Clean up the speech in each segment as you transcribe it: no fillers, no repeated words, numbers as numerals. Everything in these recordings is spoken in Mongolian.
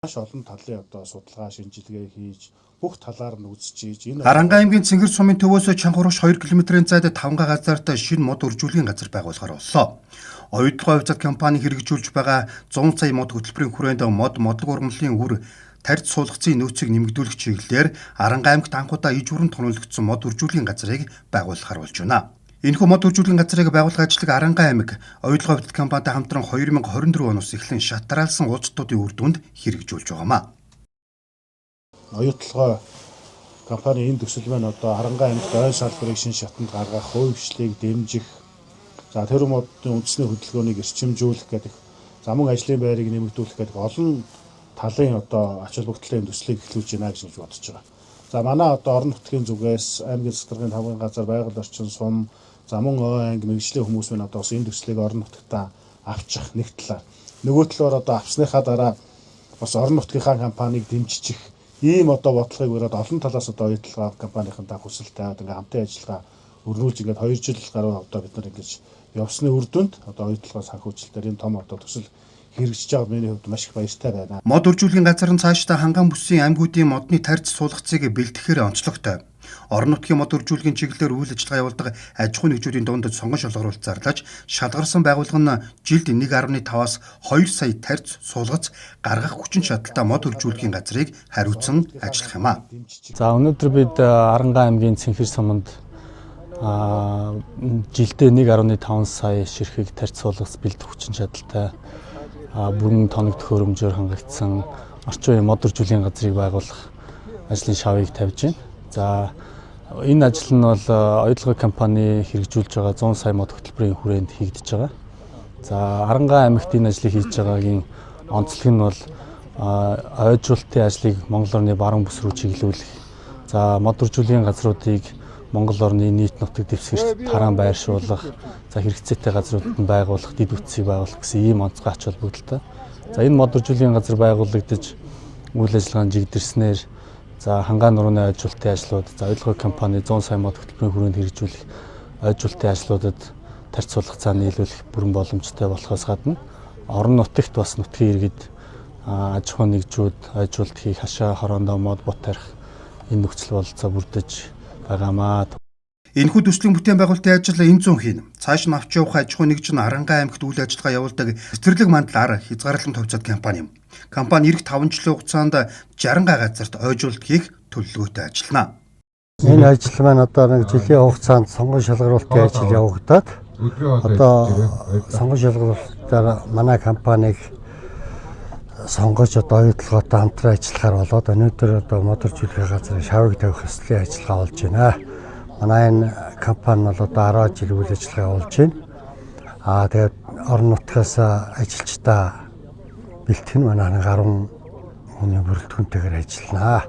Маш олон талын одоо судалгаа шинжилгээ хийж, бүх талаар нь үзэж ийж энэ Аранга аймгийн Цэнгэр сумын төвөөс Чанхурагш 2 км-ийн зайд Таванга газарт шинэ мод үржүүлгийн газар байгуулахар боллоо. Оюутлогын хувьцаат компани хэрэгжүүлж байгаа 100 сая мод хөтөлбөрийн хүрээнд мод модлог ургамлын үр тарьц суулгацын нөөцийг нэмэгдүүлэх чиглэлээр Аранга аймагт анх удаа иж бүрэн тонолгдсон мод үржүүлгийн газрыг байгуулахар болж байна. Энэхүү мод үржүүлгийн газрыг байгуулах ажлыг Аранга аймаг Оюутлогын хувьцаат компанитай хамтран 2024 оноос эхлэн шатраалсан уулзалтуудын үр дүнд хэрэгжүүлж байгаамаа. Оюутлогоо компани энэ төсөл маань одоо Харанга аймагт ой салбарыг шин шатанд гаргах, хувь хвшлийг дэмжих, за тэр модын үндэсний хөдөлгөөнийг эрчимжүүлэх гэдэг, за мөн ажлын байрыг нэмэгдүүлэх гэдэг олон талын одоо ач холбогдолтой төслийг эхлүүлж байна гэж бодож байгаа. За манай одоо орон нутгийн зүгээс аймгийн засгийн тавгын газар, байгаль орчин, сум, за мөн ой анги мэргэжлийн хүмүүс маань одоо бас энэ төслийг орон нутагтаа авчих нэг талаар. Нөгөө талаар одоо авсныхаа дараа бас орон нутгийнхаа компанийг дэмжих ийм одоо бодлогыг бариад олон талаас одоо оюутлага компанийнхантаа хүсэл тавиад ингээ хамтын ажиллагаа өрнүүлж ингээд 2 жил гаруй одоо бид нар ингэж явсны үр дүнд одоо оюутлага санхүүжилтээр энэ том одоо төсөл хэрэгжиж байгаад миний хувьд маш их баяртай байна. Мод үржүүлгийн газар нь цаашдаа ханган бүсийн аймагуудын модны тарьц суулгацыг бэлтгэхээр онцлогтой. Орон нутгийн мод үржүүлгийн чиглэлээр үйл ажиллагаа явуулдаг аж ахуйн нэгжүүдийн дунд сонгон шалгаруулалт зарлаж, шалгарсан байгууллага нь жилд 1.5-аас 2 сая тарьц суулгац гаргах хүчин чадалтай мод үржүүлгийн газрыг хариуцсан ажиллах юм а. За өнөөдөр бид Аранга аймгийн Цэнхэр суманд жилдээ 1.5 сая ширхэг тарьц суулгац бэлдэх хүчин чадалтай бүрэн тоног төхөөрөмжөөр хангагдсан орчин үеийн мод үржүүлгийн газрыг байгуулах ажлын шавыг тавьж байна. За энэ ажил нь бол Оюутлогын компани хэрэгжүүлж байгаа 100 сая мод хөтөлбөрийн хүрээнд хийгдэж байгаа. За Аранга аймагт энэ ажлыг хийж байгаагийн онцлог нь бол ойжуулалтын ажлыг Монгол орны баруун бүс рүү чиглүүлэх. За мод үржүүлгийн газруудыг Монгол орны нийт нутаг дэвсгэрт тараан байршуулах, за хэрэгцээтэй газруудад нь байгуулах, дэд бүтцийг байгуулах гэсэн ийм онцгой ач холбогдолтой. За энэ мод үржүүлгийн газар байгуулагдаж үйл ажиллагаа нь жигдэрснээр за хангаа нурууны ойжуулалтын ажлууд, за оюутлогын компани 100 сая мод хөтөлбөрийн хүрээнд хэрэгжүүлэх ойжуулалтын ажлуудад тарьц суулгацаа нийлүүлэх бүрэн боломжтой болохоос гадна орон нутагт бас нутгийн иргэд аж ахуйн нэгжүүд ойжуулалт хийх, хашаа хороондоо мод бут тарих энэ нөхцөл бололцоо бүрдэж байгаамаа. Энэхүү төслийн бүтээн байгуулалтын ажил энэ зүүн хийнэ. Цааш нь авч явах аж ахуйн нэгж нь Аранга аймагт үйл ажиллагаа явуулдаг Цэцэрлэг мандал ар хязгаарлалт хувьцаат компани юм. Компани ирэх 5 жилийн хугацаанд 60 гай газарт ойжуулалт хийх төлөвлөгөөтэй ажиллана. Энэ ажил маань одоо нэг жилийн хугацаанд сонгон шалгаруулалтын ажил явагдаад одоо сонгон шалгаруулалтаар манай компанийг сонгож одоо оюутлоготой хамтран ажиллахаар болоод өнөөдөр одоо мод үржүүлгийн газрын шавыг тавих ёслолын ажиллагаа болж байна. Манай энэ компани бол одоо 10 жил үйл ажиллагаа явуулж байна. Аа тэгээд орон нутгаас ажилчдаа бэлтгэн манай 10 хүний бүрэлдэхүүнтэйгээр ажилланаа.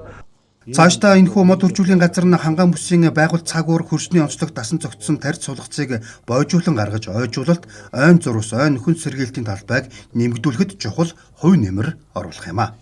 Цаашдаа энэхүү мод үржүүлгийн газар нь хангаан бүсийн байгууль цаг уур хөрсний онцлог дасан зохицсон тарьц суулгацыг бойжуулан гаргаж ойжуулалт, ойн зурус, ойн нөхөн сэргийлтийн талбайг нэмэгдүүлэхэд чухал хувь нэмэр оруулах юм а.